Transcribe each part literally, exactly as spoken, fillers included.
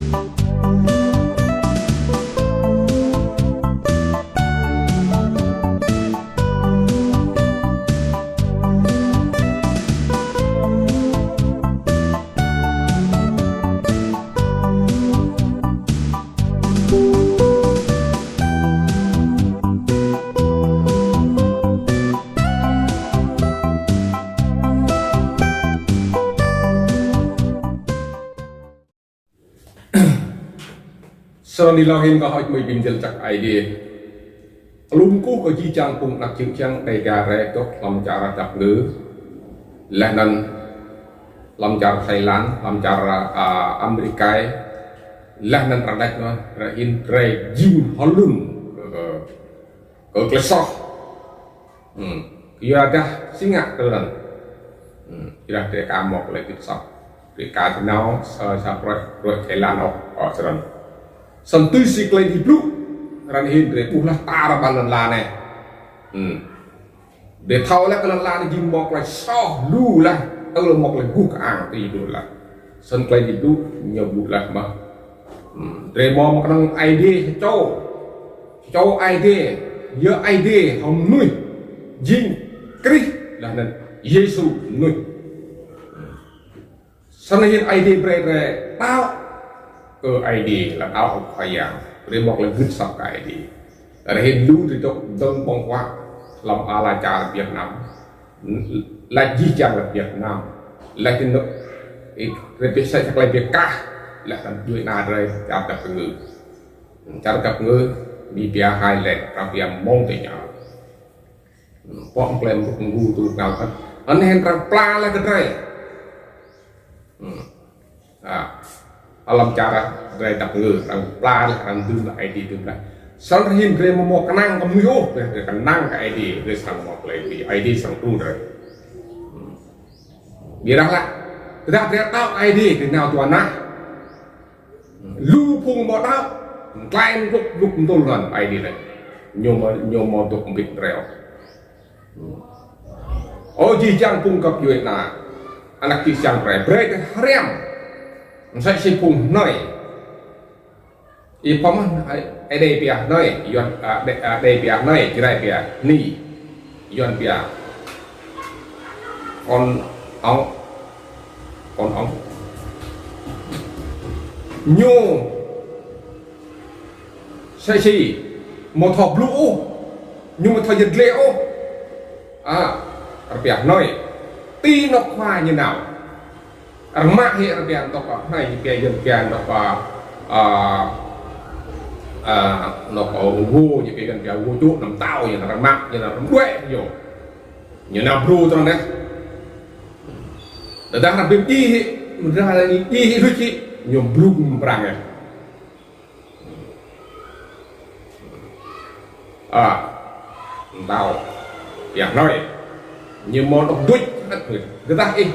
Snăn êlâo hĭn kâo hơ̆k mơak bi mjel jăk Aê Diê. Lŏ kkuh kơ jih jang phung anak čư̆ čhiăng Dêga drei dôk hlăm čar Dap Kngư. Leh anăn hlăm čar Thái Lan, hlăm čar, a, Amêrik, leh anăn ară anei mơh, ară hĭn drei jing hlŭn kơ, kơ klei soh. Hmm. Kyuadah si ngă kơ lăn. Hmm. Kyuadah drei ka mâo klei gưt asăp. Drei ka ti nao sa, sa pruê̆, pruê̆ Thái Lan ôh, ôh, snăn. Snăn tui si klei Aê Diê blŭ, ară anei hĭn drei ƀuh leh tar ƀar lăn ala anei. Hmm. Drei thâo leh kơ lăn ala anei jing mâo klei soh lu leh, tơl mâo klei guh kơang ti dôk leh. Snăn klei Aê Diê blŭ, ñu blŭ leh mơh. Hmm, drei mâo mơ̆ng knŏng Aê Diê sa čô. Sa čô Aê Diê, yơh Aê Diê hŏng mnuih, jing Krist leh anăn Yêsu mnuih. Snăn hĭn Aê Diê brei drei đăo kơ Aê Diê, leh đăo kơ Khua Yang. Drei mâo klei gưt asăp kơ Aê Diê. Ară hĭn lu drei dôk dơ̆ng ƀơ̆ng huă hlăm ala čar Việt Nam. Lač jih jang leh Việt Nam. Lač ti anôk, ih, drei bi sa čăk lač bi kah, leh anăn djuê ana drei čar Dap Kngư. Čar Dap Kngư, bi pia hai leh, arăng pia mông ti ña. Hmm, pŏk klei mrŭk mgu tu ngăl kăn. Anei hĭn arăng pla leh kơ drei. Hmm. A, hlăm čar drei Dap Kngư, arăng pla leh, arăng dưm leh, Aê Diê dưm leh. Snăn hĭn drei amâo mâo knang kơ mnuih ôh, drei, drei knang kơ Aê Diê, drei srăng mâo klei dưi, Aê Diê srăng đru drei. Hmm. Ƀiădah leh, tơdah drei đăo Aê Diê, drei nao dua nah. Lu phung amâo đăo, klei mrŭk mgu mtŭl anăn Aê Diê leh. Ñu mâo, ñu mâo dôk mbĭt drei ôh. Ơ jih jang phung găp djuê ana, anak čư̆ čhiăng drei, brei drei hriăm. Msĕ si phung hnei. Ih păm, a, Êđê pia hnei, Yuăn, a, Êđê, a, Êđê pia hnei, Jrai pia hni, Yuăn pia kon ŏng, kon ŏng. Ñu msĕ si amâo thâo blŭ ôh, ñu amâo thâo yăl dliê ôh. A, arăng pia hnei. Ti anôk khua ñu nao. Arăng mă hĕ arăng pia anôk, a, hnei ñu pia Yuăn pia anôk, a, a, a, anôk, a, wô ñu pia Yuăn pia wô čŭ năm tao ñu arăng mă, ñu arăng đuĕ ñu. Ñu nao bru trăng anei. Tơdah arăng bi mdjiê hĕ, tơdah arăng mdjiê hĕ luč hĕ, ñu bru mprang anei. A, mtao. Pia hnei. Ñu mâo dôk duč, ăt mơh. Tơdah ih,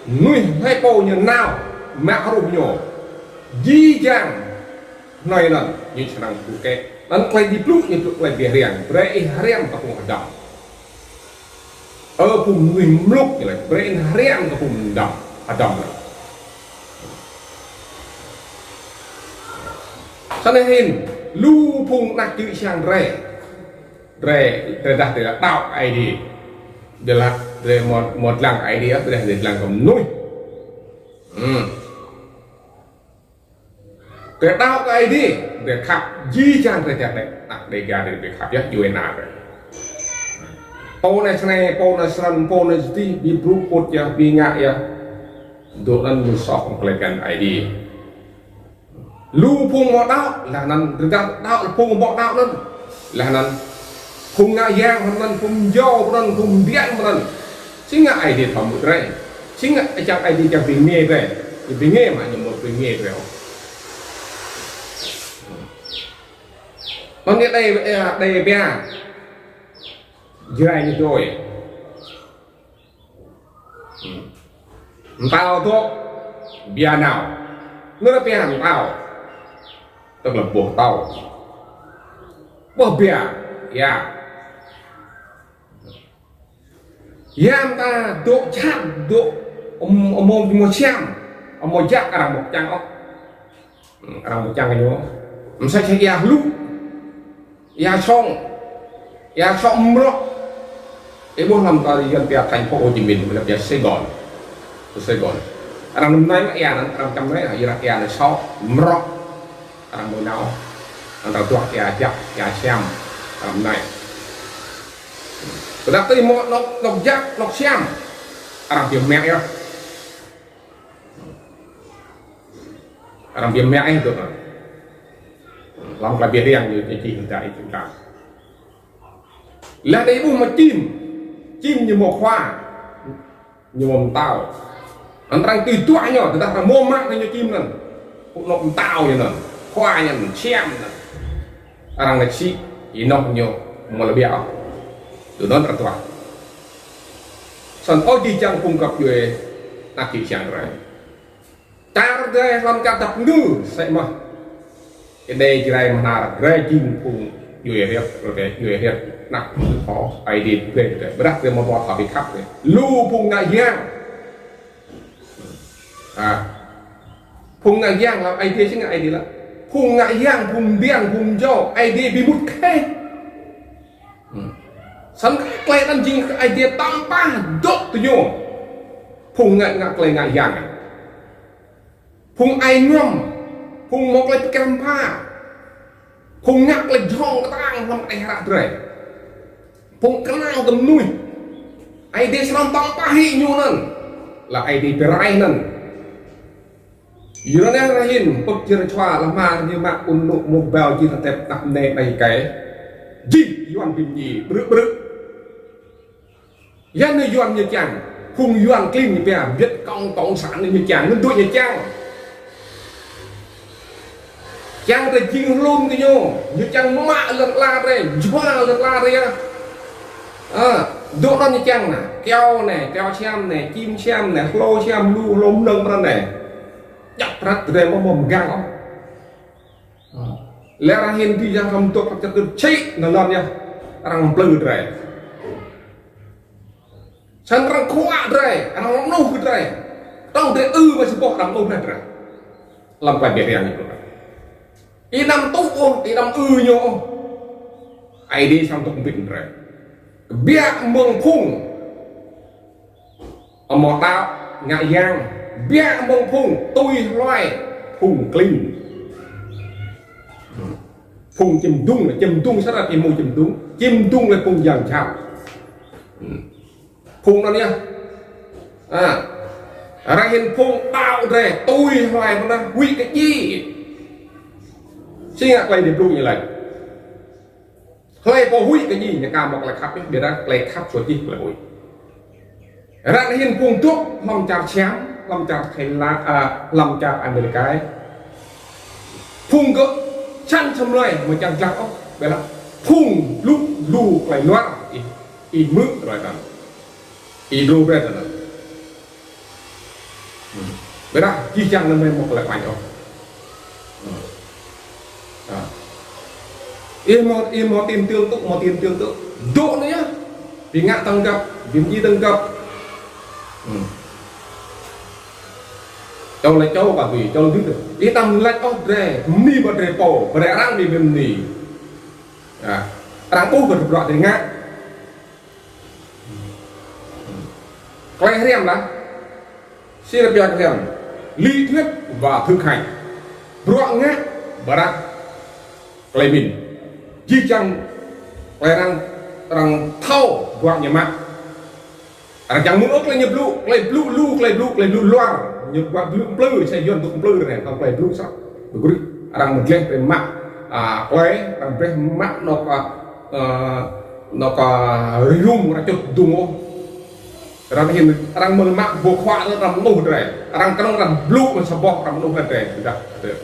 mnuih hnei pô ñu nao, mă rup ñu. Jih jang hnei anăn, ñu srăng tŭ kĕ. Anăn klei Aê Diê blŭ, ñu blŭ klei bi hriăm. Brei ih hriăm kơ phung hđăm. Ơ phung mnuih mluk ñu lač, brei ih hriăm kơ phung hđăm, hđăm lač. Snăn hĭn, lu phung anak čư̆ čhiăng drei. Drei, drei dah drei đăo Aê Diê. Drei lač, drei amâo, amâo dlăng Aê Diê, drei, drei dlăng kơ mnuih. Hmm. Drei đăo kơ Aê Diê, drei khăp jih jang drei čar anei, anak Dêga drei bi khăp yơh, djuê ana drei. Pô anei snei, pô anei snăn, pô anei sdih, bi brŭ pŭt yơh, bi ngă yơh. Dôk anăn ñu soh hŏng klei bhiăn Aê Diê. Lu phung amâo đăo, leh anăn, drei dah đăo phung amâo đăo anăn. Leh anăn, phung ngă yang anăn, phung mjâo anăn, phung mdiăng anăn. Si ngă Aê Diê thâo mŭt drei. Si ngă čiăng Aê Diê čiăng bi êngiê drei. Ñu bi êngiê mă ñu amâo bi êngiê drei ôh. Anăn ñu Êđê, ơ, Êđê pia. Jrai ñu dôi. Hmm. Mtao dôk, bia nao. Nơ̆r pia mtao. Tức là boh tâo. Boh bia, ya. Ya mta dôk čham, dôk, ưm, amâo, amâo čham, amâo jak arăng amâo čiăng ôh. Arăng mčang ñu. Msĕ si êa hluh, êa sŏng, êa sŏng mrŏ. Ih ƀuh hlăm ta yuăn pia thành phố Hồ Chí Minh, ƀiădah pia Sài Gòn. Sài Gòn. Arăng năm nay mă êa anăn, arăng čăm anei, êa anăn sŏng mrŏ. Arăng mâo nao. Arăng duah êa jăk, êa siam. Arăng năm nay. Ƀiădah tui mâo anôk, anôk jăk, anôk siam. Arăng bi mă êa. Arăng bi mă êa dôk. Hlăm klei bi hriêng ñu čih dah ih čih dah. Leh anăn ih ƀuh mă čim. Čim ñu mâo khua. Ñu mâo mtao. Anăn arăng tui duah ñu, tơdah arăng mâo mă ñu čim anăn. Pŭ anôk mtao ñu anăn. Khua ñu anăn, siam anăn. Arăng lač sĭ, ênoh ñu mâo lŏ ƀiă ôh. Dŭ anăn arăng duah. Snăn ơ jih jang phung găp djuê anak čư̆ čiăng drei. Čar drei hlăm čar dap kngư, sĕ mơh. Êdei Jrai Mnar, drei jing phung djuê hriêt, drei djuê hriêt, anak phung thâo, Aê Diê brei drei. Ƀiădah drei amâo thâo bi khăp drei. Lu phung ngă yang. A. Phung ngă yang hlăm Aê Diê si ngă Aê Diê leh. Phung ngă yang, phung mdiăng, phung mjâo, Aê Diê bi mŭt kheh. Hmm. Snăn klei anăn jing Aê Diê tăm pah dôk ti ñu. Phung ngă, ngă klei ngă yang. Phung ai ngăm, phung mâo klei bi kăm pha, phung ngă klei jhŏng ktang hlăm kđeh hră drei. Phung knang kơ mnuih. Aê Diê srăng tăm pah hĭ ñu anăn. Leh Aê Diê bi rai anăn. Yua anăn ară hin, pơk jơr čua leh mă ñu mă ŭn nŭ mŭk beo jih tơtep tăp mnê đei kei. Jih Yuăn bi mdjiê, ƀrư̆ ƀrư̆. Ya ñu Yuăn ñu čiăng, phung Yuăn klin ñu pia, Việt Cộng, Cộng sản ñu čiăng, ñu dôk ñu čiăng. Čiăng drei jing hlŭn kơ ñu, ñu čiăng mă lăn ala drei, jua lăn ala drei. A, dôk anăn ñu čiăng nă, kyâo nĕ, kyâo siam nĕ, čim siam nĕ, hlô siam lu, hlô mnơ̆ng mrăn nĕ. Jăk prăk drei mâo mâo mgang ôh. Leh ară hin bi yang hlăm dôk prăk čăt čĭ, nă lăn yơh. Arăng mplư drei. Snăn arăng khuă drei, arăng mnuh drei. Tŏng drei ư mă sa boh arăng mnuh drei. Hlăm klei bi hriêng ñu. Ih đăm tŭ ôh, ih đăm ư ñu ôh. Aê Diê srăng dôk mbĭt drei. Kbiă mơ̆ng phung amâo đăo ngă yang, kbiă mơ̆ng phung tui hluê phung klin. Phung čĭm dŭng, čĭm dŭng srăng ih mâo čĭm dŭng, čĭm dŭng leh phung yang jhat. Phung anăn yơh. A. Ară hin phung đăo drei, tui hluê mnah, huĭ kơ djiê. Si ngă klei Diê blŭ ñu lač. Hlei pô huĭ kơ djiê, ñu ka mâo klei khăp, ƀiădah klei khăp suôt jih klei huĭ. Ară hin phung dôk hlăm čar Siam, hlăm čar Thái Lan, a, hlăm čar Amêrika. Phung gơ̆ čan čăm lei, amâo čiăng dlăng ôh, ƀiădah phung lu, lu klei luar, ih, ih mơ̆ klei anăn. Ih lu brei anăn. Hmm. Ƀiădah jih jang anăn mâo klei klang ôh. Hmm. A. Ih mâo, ih mâo tin tưởng tŭ, mâo tin tưởng tŭ. Dôk anei yơh. Bi ngă tơ̆ng găp, bi mdjiê tơ̆ng găp. Hmm. Čô lĕ čô kơ bi, čô lĕ bi. Ih đăm lač ôh drei, mni ƀă drei pô, brei arăng bi mni. A. Arăng ƀuh kơ bruă drei ngă. Klei hriăm lah. Si arăng pia klei hriăm. Lý thuyết và thực hành. Bruă ngă ƀiădah klei mĭn. Jih jang klei arăng, arăng thâo bruă ñu mă. Arăng čiăng mŭt ôh klei ñu blŭ, klei blŭ lu, klei blŭ, klei blŭ luar. Ñu bruă blŭ mplư, sa Yuăn dôk mplư anei, thâo klei blŭ srăng. Dôk rih, arăng mdleh brei mă, a, klei, arăng brei mă anôk, a, a, anôk, a, rŭng arăng čŭt dŭng ôh. Ară hin, arăng mă boh khua arăng mnuh drei. Arăng knŏng arăng blŭ mă sa boh arăng mnuh drei. Dah, drei.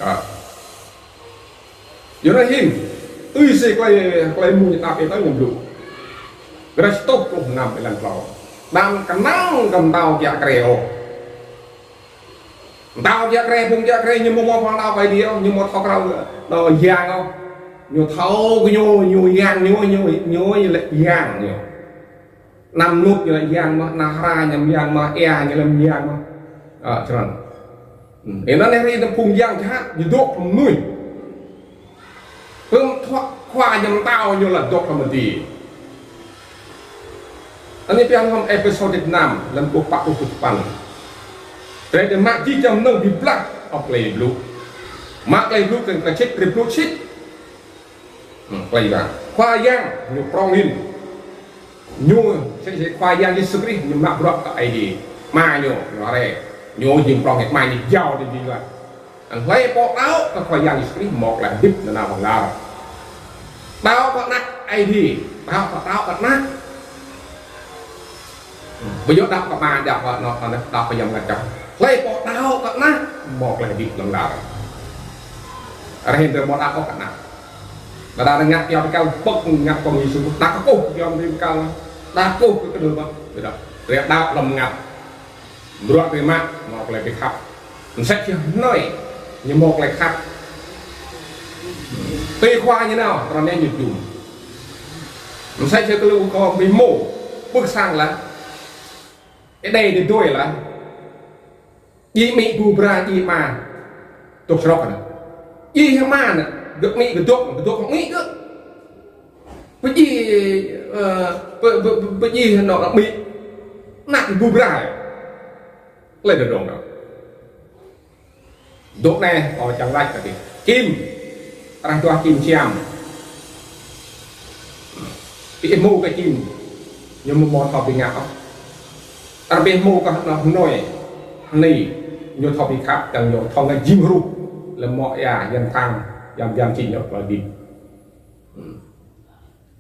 A. Yua anăn hin, tui si klei, klei mmuñ tap ih tơ ñu blŭ. Hră sa êtuh pluh năm êlan tlâo. Đăm knang kơ mtao kiă kriê ôh. Mtao kiă kriê, phung kiă kriê, ñu amâo mâo phao nao pai diêu, ñu amâo thâo krao, nao yang ôh. Ñu thâo kơ ñu, ñu yang ñu, ñu, ñu lĕ yang ñu. Anăn mnŭt ñu lĕ yang mơh, anăn hra ñu lĕ yang mơh, êa ñu lĕ yang mơh. A, snăn. Ênăn hriê phung yang jhat ñu dôk mnuih. Pơm thua khua ñu mtao ñu lač dôk hlăm adiê. Anei pia hlăm Êphêsô dua năm, hlăm pluh pă pluh dua păn. Drei dê mă jih jang mnơ̆ng bi blah hŏng klei blŭ. Mă klei blŭ kơ klei čhĭt, klei blŭ čhĭt. Hmm, klei yang. Khua yang ñu prŏng hĭn. Ñu, si, si, Khua Yang Yêsu Krist ñu mă bruă kơ Aê Diê. Ama ñu, ñu hriê. Ñu jing prŏng hĭn, ama ñu jao dê jing lah. Anăn hlei pô đăo kơ Khua Yang Yêsu Krist mâo klei hdĭp nanao hlŏng lar. Đăo kơ Anak Aê Diê, đăo kơ, đăo kơ Anak. Ƀu djŏ đăo kơ ama, đăo kơ anôk, anôk, đăo kơ Yang Mngăt Jăk. Hlei pô đăo kơ Anak mâo klei hdĭp hlŏng lar. Ară anei drei mâo đăo kơ Anak. Đa đa ngă kyâo bi kal pơ̆k ngă kông Yêsu, đa kkuh kyâo bi kal, đa kkuh kơ kđŭl mă. Ƀiădah drei đăo hlăm mngăt. Bruă drei mă mâo klei bi khăp. Msĕ si hnoi ñu mâo klei khăp. Tui khua ñu nao, ară anei ñu jum. Msĕ si klei kơ bi mâo, ƀuh sang lah. Êdei dê dui lah. Djiê amĭ bu bra djiê ama. Dôk srŏk anăn. Djiê ama anăn, gơ̆ amĭ gơ̆ dôk, gơ̆ dôk amĭ gơ̆. Bi djiê, ơ, bi, bi, bi, bi djiê anôk amĭ. Anak bu bra. Klei dôk dơ̆ng. Dôk anei, ơ, čiăng lač kơ bi. Čim. Arăng duah čim siam. Bi êmô kơ čim. Ñu amâo mâo thâo bi ngă ôh. Arăng bi êmô kơ anôk hnoi. Anei. Ñu thâo bi khăp, čiăng ñu thâo ngă jing ruh. Leh mâo êa, yan thang, yan, yan čing ñu klei bi. Hmm.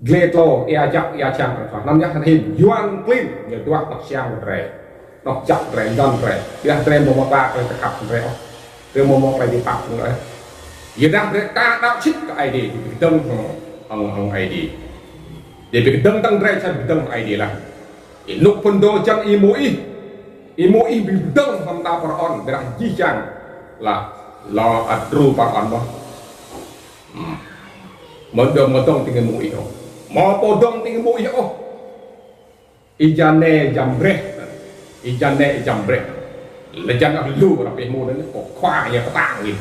Dleh tlô, êa jăk, êa čiăng, anăn yơh hĭn, Yuăn klin, ñu duah anôk siam drei. Anôk jăk drei, mdăn drei. Ƀiădah drei amâo mâo klei khăp drei ôh. Drei amâo mâo klei bi pap drei. Ƀiădah drei ka đăo sĭt kơ Aê Diê, bi kdơ̆ng hŏng, hŏng, hŏng Aê Diê. Drei bi kdơ̆ng tơ̆ng drei, sa bi kdơ̆ng Aê Diê lah. Ênuk phŭn dô čiăng Y-Môis. Y-Môis bi kdơ̆ng hŏng mtao Pharaôn, ƀiădah jih jang lah, lŏ ăt đru Pharaôn mơh. Hmm. Amâo dŏng, amâo dŏng tĭng Y-Môis ôh. Amâo pô dŏng tĭng Y-Môis ôh. Êjane jăm breh. Êjane jăm breh. Leh jăn ăt lu arăng bi êmô anăn, kơ khua ñu ktang ñu.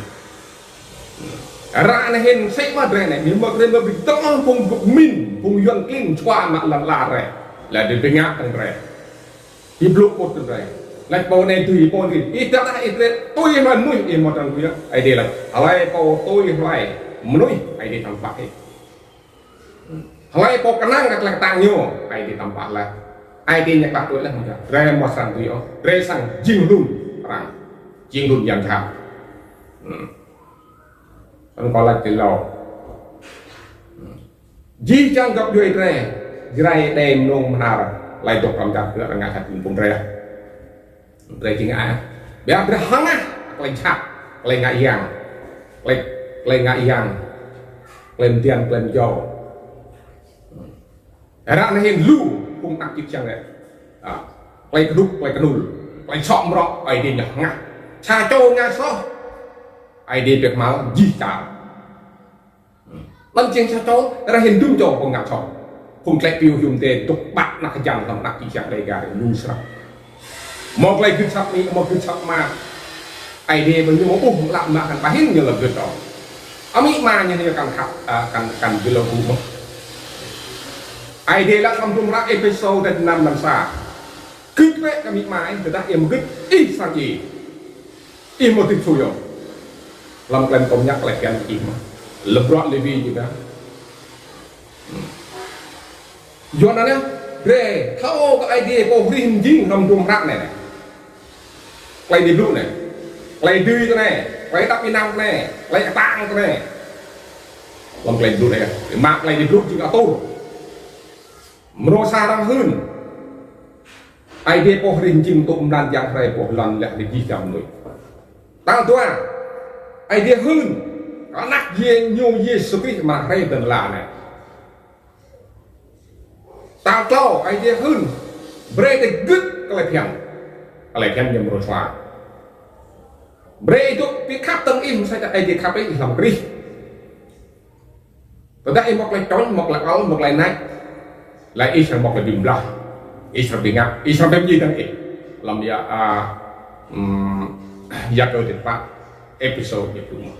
Ară anei hĭn sĭt mă drei anei, bi mơ̆ drei mơ̆ bi dŏng phung dôk mĭn, phung Yuăn klin čua mă lăn ala drei. Leh drei bi ngă kơ drei. Ih blŭ kơ drei. Lač pô anei tui, pô anei tui. Ih dah, ih drei tui hlue mnuih, ih amâo dŏng tui Aê Diê lač. Hlei pô tui hlue mnuih, Aê Diê tăm pah ih. Hlei pô knang kơ klei ktang ñu, Aê Diê tăm pah leh. Aê Diê ñu klă tui leh mơh. Drei amâo srăng tui ôh. Drei srăng jing hlŭn arăng. Jing hlŭn yang jhat. Hmm. Anăn kâo lač ti lâo. Jih jang găp djuê drei, Jrai, Êđê, Mnông, Bahnar, lač dôk hlăm čar kơ arăng ngă jhat phung drei. Drei jing ai. Ƀiădah drei hngah klei jhat, klei ngă yang. Klei, klei ngă yang. Klei mdian, klei mjâo. Ară anei hĭn lu phung anak čư̆ čhiăng leh. Ah, klei kdŭk, klei knul, klei čhŏ mrŏ, Aê Diê ñu hngah. Sa čô ngă soh, Aê Diê bi kmhal jih čar. Anăn čiăng sa čô, ară hĭn dŭm čô phung ngă soh. Phung tlĕ piu hiu mdê dôk ƀă anak kjăn hlăm anak čư̆ čhiăng Dega lu snăk. Mâo klei gưt asăp amĭ, mâo gưt asăp ama. Aê Diê ƀu ñu mâo ƀuh lă mă kăn ƀă hĭn ñu lŏ gưt ôh. Amĭ ama ñu ñu kăn khăp, ah, kăn, kăn bi lŏ ƀuh mơh. Aê Diê lač hlăm hdruôm hră Êphêsô dua năm năm sa. Gưt wĕ kơ amĭ ama ih, tơdah ih amâo gưt, ih srăng djiê. Ih amâo dưi sui ôh. Hlăm klei mtô mñă klei bhiăn ih mơh. Hlăm bruă Lêwi ñu dah. Yua anăn yơh, drei thâo kơ Aê Diê pô hrih mjing hlăm hdruôm hră anei. Klei Aê Diê blŭ anei. Klei dưi tinei, klei êđăp ênang tinei, klei ktang tinei. Hlăm klei blŭ anei, mă klei Aê Diê blŭ jing atur. Mrô sa arăng hưn. Aê Diê pô hrih mjing tŭ mlan yang hriê pô lăn leh jih jang mnuih. Tal dua. Aê Diê hưn. Anak Yê-, ñu Yêsu Krist mă hriê ti lăn ala anei. Tal tlâo, Aê Diê hưn, brei drei gưt klei bhiăn. Klei bhiăn ñu mrô sa. Brei dôk bi khăp tơ̆ng ih, msĕ si Aê Diê khăp ih hlăm Krist. Tơdah ih mâo klei čŏng, mâo klei ăl, mâo klei nač, leh ih srăng mâo klei bi blah. Ih srăng bi ngă, ih srăng bi mdjiê tơ̆ng ih. Hlăm ya, ah, hmm, Yakơ dĭt pă, Êphêsô ñu blŭ mơh.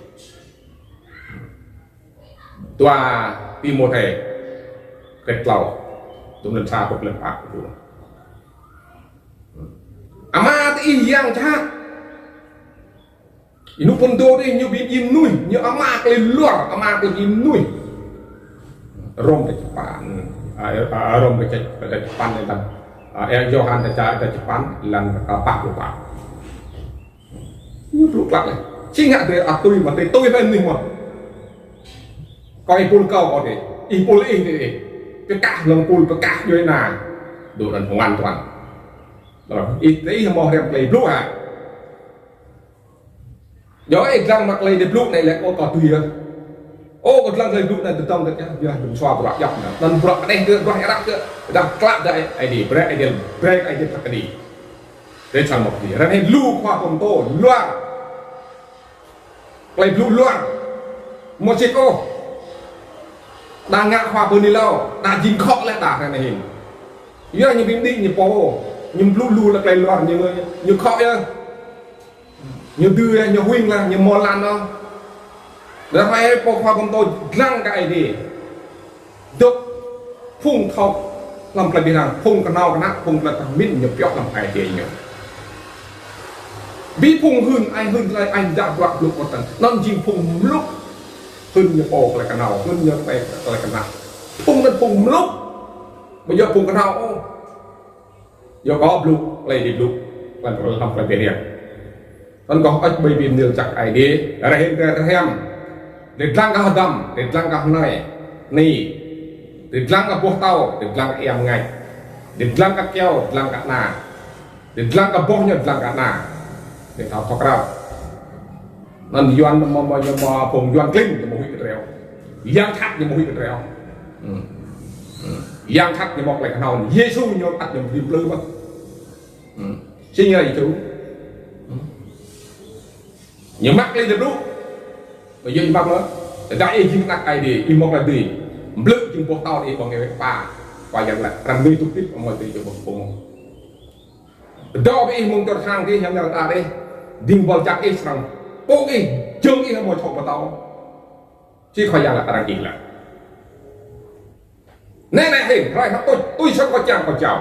Dua Timôthê, kdrêč tlâo, dŭm lăn sa truh lăn pă blŭ. Ama diih yang jhat. Ênuk phŭn dô dih ñu bi mdjiê mnuih, ñu ama klei luar, ama klei mdjiê mnuih. Rôm kdrêč sa păn, a, a, Rôm kdrêč sa, kdrêč sa păn leh anăn, a, Yôhan kdrêč sa, kdrêč sa păn leh anăn, a, pă pluh pă. Ñu blŭ klă leh. Si ngă drei ăt tui, mă drei tui leh mnuih mơh. Kâo ih pul kâo kâo dih, ih pul ih dih. Bi kah lŏ pul, bi kah djuê ana. Dôk anăn hoàn toàn. Ih, ih mâo hriăm klei blŭ hă? Djŏ ih dlăng mă klei drei blŭ anei lĕ, ơ, kâo tui yơh. Ơ, kâo dlăng klei blŭ anei tơdŏng kơ yơh, yơh, dŭm sua bruă djăp anei. Anăn bruă kđeh kơ, bruă êrăk kơ, dah klă dah Aê Diê, brei Aê Diê, brei Aê Diê phat kđi. Drei čang mâo kđi. Ară anei lu khua pô mtô, luar. Klei blŭ luar. Msĕ si kâo. Đa ngă khua pô ni lâo, đa jing khŏ leh đa ară anei hĭn. Yơh ñu bi mđĭ ñu pô, ñu blŭ lu leh klei luar ñu, ñu khŏ yơh. Ñu dưi, ñu huĭ leh, ñu mâo lăn ôh. Leh hruê pô khua pô mtô dlăng kơ Aê Diê. Dôk phung thâo hlăm klei bi hrăng, phung knhâo knhăk, phung klei tah mĭn ñu pioh hlăm Aê Diê ñu. Bi phung hưn, ai hưn klei, ai dah bruă blŭ kơ tăn. Anăn jing phung mluk. Hưn ñu pô klei knhâo, hưn ñu klei, klei knhăk. Phung anăn phung mluk. Amâo djŏ phung knhâo ôh. Yua kơ blŭ, klei drei blŭ, klei hlăm klei bi hriăm. Anăn kâo ăt ƀai bi mnil čăk Aê Diê, ară anei drei hriăm. Drei dlăng kơ hdăm, drei dlăng kơ hnei, ni. Drei dlăng kơ boh tâo, drei dlăng kơ êa mngač. Drei dlăng kơ kyâo, dlăng kơ ana. Drei dlăng kơ boh ñu, dlăng kơ ana. Drei thâo thâo krao. Anăn Yuăn mâo, mâo, ñu mâo phung Yuăn klin, ñu mâo huĭ kơ drei. Yang jhat ñu mâo huĭ kơ drei. Hmm. Hmm. Yang jhat ñu mâo klei knhâo. Yêsu ñu ăt ñu bi mplư mơh. Hmm. Si ñu Yêsu. Hmm. Ñu mă klei drei blŭ. Ñu mă mơh. Tơdah ih jing anak Aê Diê, ih mâo klei dưi. Mblư̆ jing boh tâo ih ƀơ̆ng ih kpa. Kpa Yang lač. Arăng ngui tŭ tĭp amâo dưi jing boh pô. Dôk ih mơ̆ng čar sang dih, yang yang ta dih, dĭng buăl jăk ih srăng, pô ih, jơ̆ng ih amâo čŏk ƀu tâo. Si Khua Yang lač arăng ih lač. Anei, anei, hĭn, hrơi hăt tuč, tui sa kâo čiăng kâo jao.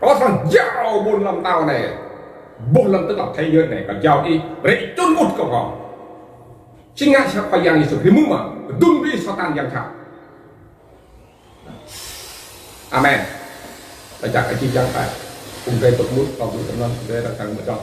Kâo srăng jao ƀuôn ala mtao anei. Boh lăn tơnah thế giới anei, kâo jao ih, brei čŭn ŭt kơ kâo. Si ngă sa Khua Yang Yêsu Krist mơh, dŭm bi Satan yang jhat. Amen. Lač jăk kơ jih jang ta. Phung drei tŭk mŭt, kâo blŭ tơnăn, drei răng kăng mơ̆ dŏng.